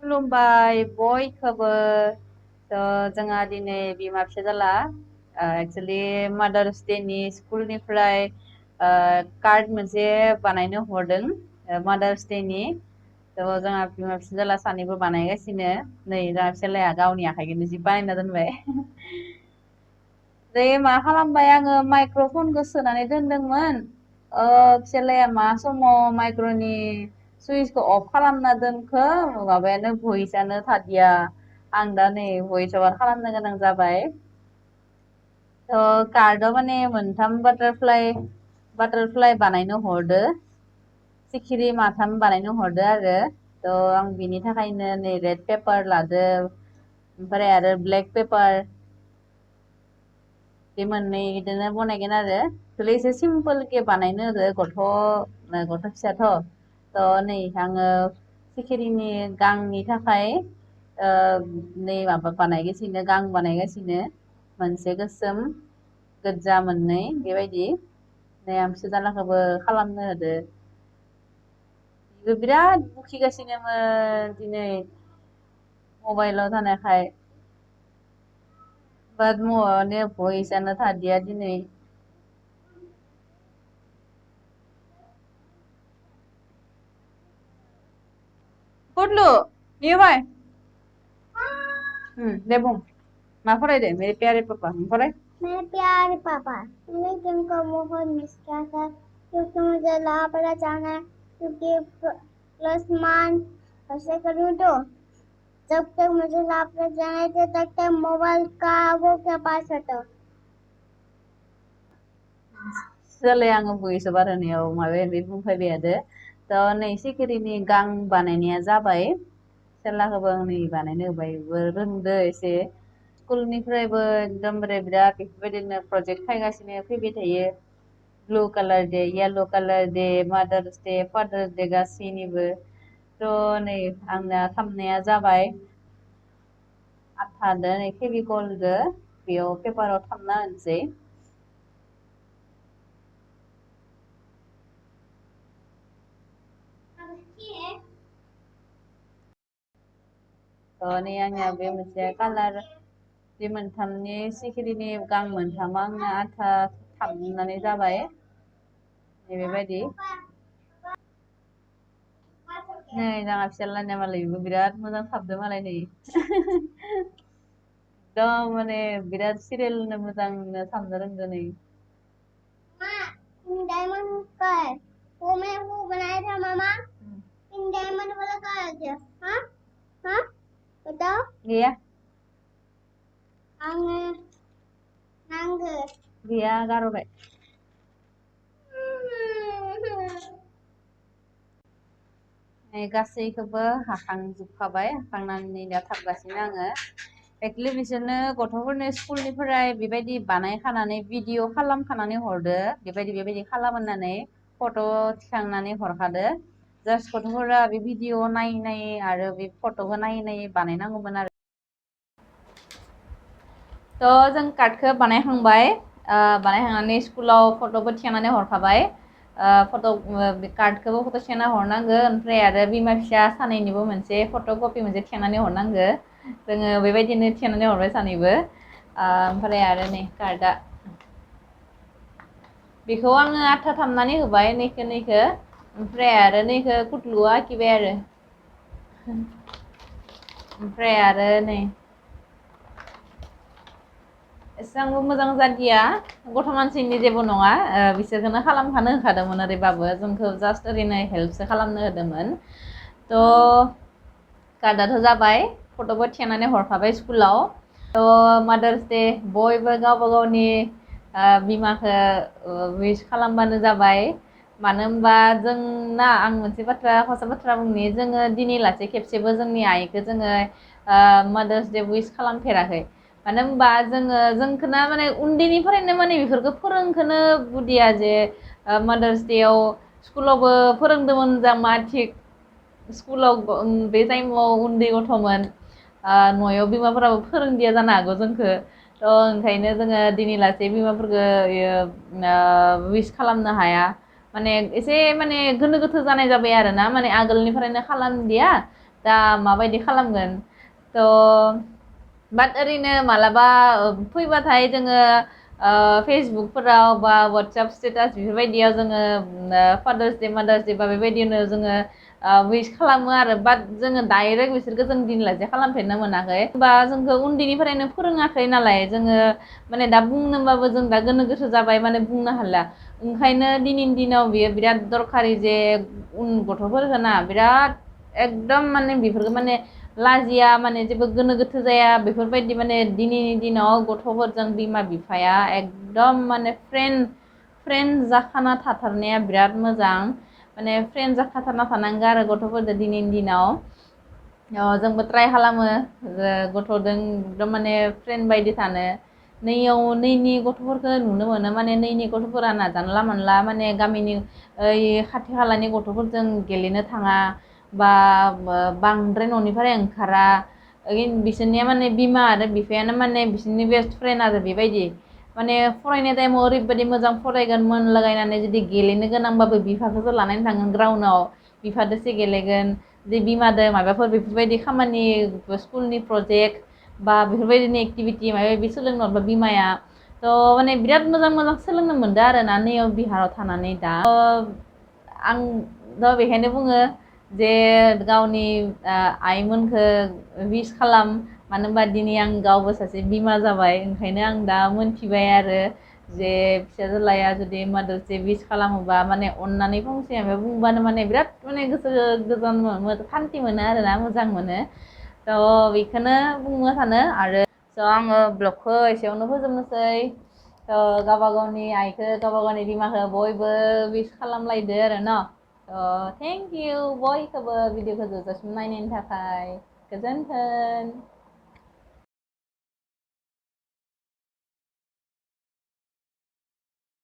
खुलुमबाय बयखौबो जोंहा दिनै बिमा फिसाज्ला एक्सुलि मादार्स डेनि स्कुलनिफ्राय कार्ड मोनसे बानायनो हरदों मादार्स डेनि जोंहा बिमा फिसाज्ला सानैबो बानायगासिनो नै जोंहा फिसाज्लाया गावनि आखाइजोंनो जि बानायना दोनबाय दे मा खालामबाय आङो माइक्र'फनखौ सोनानै दोनदोंमोन फिसाज्लाया मा समाव माइक्र'नि सुइसखौ अफ खालामना दोनखो माबायानो भइसआनो थादिया आं दा नै भइस अभार खालामनो गोनां जाबाय कार्डआव माने मोनथाम बाटारफ्लाइ बानायनो हरदो सिखिरि माथाम बानायनो हरदो आरो आं बिनि थाखायनो नै रेड पेपार लादो ओमफ्राय आरो ब्लेक पेपार बे मोननै बिदिनो बनायगोन आरो एसे सिम्पोल के बानायनो होदो गथ' फिसाथ' नै आङो सिखिरिनि गांनि थाखाय नै माबा बानायगासिनो गां बानायगासिनो मोनसे गोसोम गोजा मोननै बेबायदि नै आं फिसाज्लाखौबो खालामनो होदो बेबो बिराद बखिगासिनोमोन दिनै मबाइलाव थानायखाय बाट माने भइसआनो थादिया दिनै गुडलु नियो फाय दे बुं मा फरायदो मेरे प्यारे पापा फराय मेरे प्यारे पापा मैंने तुमको बहुत मिस किया था क्योंकि मुझे लापता जाना है क्योंकि प्लस मान ऐसे करूँ तो जब तक मुझे लापता जाना है तब तक मोबाइल का वो क्या पास होता फिसाज्लाया आङो भइस अभार होनायाव माबाया बुंफैबाय थादो नै सिखिरिनि गां बानायनाया जाबाय फिसाज्लाखौबो आं नै बानायनो होबाय रोंदो एसे स्कुलनिफ्रायबो एकदमबारे बिराद बेफोरबायदिनो प्रजेक्ट फैगासिनो फैबाय थायो ब्लु कालार दे येल्ल' कालार दे मादार्स दे फादार्स दे गासैनिबो नै आंना खामनाया जाबाय आथादो नै फेभिकलदो बेयाव पेपाराव थामना होनोसै नै आंनिया बे मोनसे कालार बे मोनथामनि सिखिरिनि गां मोनथामा आंना आथा थाबनानै जाबाय नै बेबायदि नै जोंहा फिसाज्लानिया मालाय बेबो बिराद मोजां थाबदो मालाय नै एकदम माने बिराद सिरियालनो मोजांनो थामनो रोंदो नै डायमंड का है वो मैं वो बनाया था मामा इन डायमंड वाला कहाँ है क्या हाँ हाँ बताओ गैया आंगे नांगो गैया गारबाय गासैखौबो हाखांजोबखाबाय हाखांनानै दा थांगासिनो आङो एक्चुलि बिसोरनो गथ'फोरनो स्कुलनिफ्राय बेबायदि बानायखानानै भिडिअ खालामखानानै हरदो बेबायदि खालाम होननानै फट' थिखांनानै हरखादो जास्ट गथ'फोरा बे भिडिअ नायै नायै आरो बे फट'खौ नायै नायै बानायनांगौमोन आरो जों कार्डखौ बानायखांबाय बानायखांनानै स्कुलाव फट'बो थिखांनानै हरखाबाय फट' कार्डखौबो फट' थिखांना हरनांगो ओमफ्राय आरो बिमा फिसा सानैनिबो मोनसे फट' कपि मोनसे थिखांनानै हरनांगो जोङो बेबायदिनो थिखांनानै हरबाय सानैबो ओमफ्राय आरो नै कार्डआ बेखौ आङो आथा थामनानै होबाय नैखो ओमफ्राय आरो नैखो कुटलुआ आखिबाय आरो ओमफ्राय आरो नै एसेबांबो मोजां जादिया गथ' मानसिनि जेबो नङा बिसोरखौनो खालामखानो होखादोंमोन ओरैबाबो जोंखौ जास्ट ओरैनो हेल्पसो खालामनो होदोंमोन कार्डआथ' जाबाय फट'बो थिखांनानै हरखाबाय स्कुलाव मादार्स दे बयबो गावबा गावनि बिमाखौ उइस खालामबानो जाबाय मानो होनबा जोंना आं मोनसे बाथ्रा बुंनि जोङो दिनै लासे खेबसेबो जोंनि आइखौ जोङो मादार्स दे उइस खालामफेराखै मानो होनबा जोंखौनो माने उन्दैनिफ्रायनो माने बेफोरखौ फोरोंखोनो बुदिया जे मादार्स डेआव स्कुलावबो फोरोंदोंमोन जा मा थिग स्कुलाव बे टाइमाव उन्दै गथ'मोन न'आव बिमाफोराबो फोरोंदिया जानो हागौ जोंखौ ओंखायनो जोङो दिनै लासे बिमाफोरखौ उइस खालामनो हाया माने एसे माने गोनो गोथो जानाय जाबाय आरो ना माने आगोलनिफ्रायनो खालामदिया दा माबायदि खालामगोन थ' बाट ओरैनो मालाबा फैबाथाय जोङो फेसबुकफोराव बा वाट्सएप स्टेटास बेफोरबायदियाव जोङो फादार्स डे मादार्स डे बा बेबायदिनो जोङो उइस खालामो आरो बाट जोङो डाइरेक्ट बिसोरखौ जों दिनलासे खालामफेरनो मोनाखै बा जोंखौ उन्दैनिफ्रायनो फोरोङाखै नालाय जोङो माने दा बुंनोबाबो जों दा गोनो गोथो जाबाय माने बुंनो हाला ओंखायनो दिनैनि दिनाव बियो बिराद दरखारि जे उन गथ'फोरखौ ना बिराद एकदम माने बेफोरखौ माने लाजिया माने जेबो गोनो गोथो जाया बेफोरबायदि माने दिनैनि दिनाव गथ'फोरजों बिमा बिफाया एकदम माने फ्रेन्ड जाखाना थाथारनाया बिराद मोजां माने फ्रेन्ड जाखाथारना थानांगौ आरो गथ'फोरजों दिनैनि दिनाव जोंबो ट्राय खालामो गथ'जों एकदम माने फ्रेन्ड बायदि थानो नैनि गथ'फोरखौ नुनो मोनो माने नैनि गथ'फोरा ना जानला मोनला माने गामिनि खाथि खालानि गथ'फोरजों गेलेनो थाङा बा बांद्राय न'निफ्राय ओंखारा बिसोरनिया माने बिमा आरो बिफायानो माने बिसोरनि बेस्ट फ्रेन्ड आरो बेबायदि माने फरायनाय टाइमाव ओरैबायदि मोजां फरायगोन मोन लागायनानै जुदि गेलेनो गोनांबाबो बिफाखौसो लानानै थांगोन ग्राउन्डआव बिफादोसो गेलेगोन जे बिमादो माबाफोर बेफोरबायदि खामानि स्कुलनि प्रजेक्ट बा बेफोरबायदिनो एक्टिभिटि माबा माबि सोलोंनो हरबा बिमाया थ' माने बिराद मोजां मोजां सोलोंनो मोनदों आरो ना नैयाव बिहाराव थानानै दा आं दा बेखायनो बुङो जे गावनि आइमोनखौ उइस खालाम मानो होनबा दिनै आं गावबो सासे बिमा जाबाय ओंखायनो आं दा मोनथिबाय आरो जे फिसाज्लाया जुदि मादार्स डे उइस खालामोबा माने अननानै फंसे माबा बुंबानो माने बिराद माने गोसो गोजोन खान्थि मोनो आरोना मोजां मोनो थ' बेखौनो बुंनो सानो आरो थ' आङो ब्लगखौ एसेयावनो फोजोबनोसै थ' गावबा गावनि आइखौ गावबा गावनि बिमाखौ बयबो उइस खालामलायदो आरो न' थ' थेंक इउ बयखौबो भिडिअखौ जोबजासिम नायनायनि थाखाय गोजोन्थों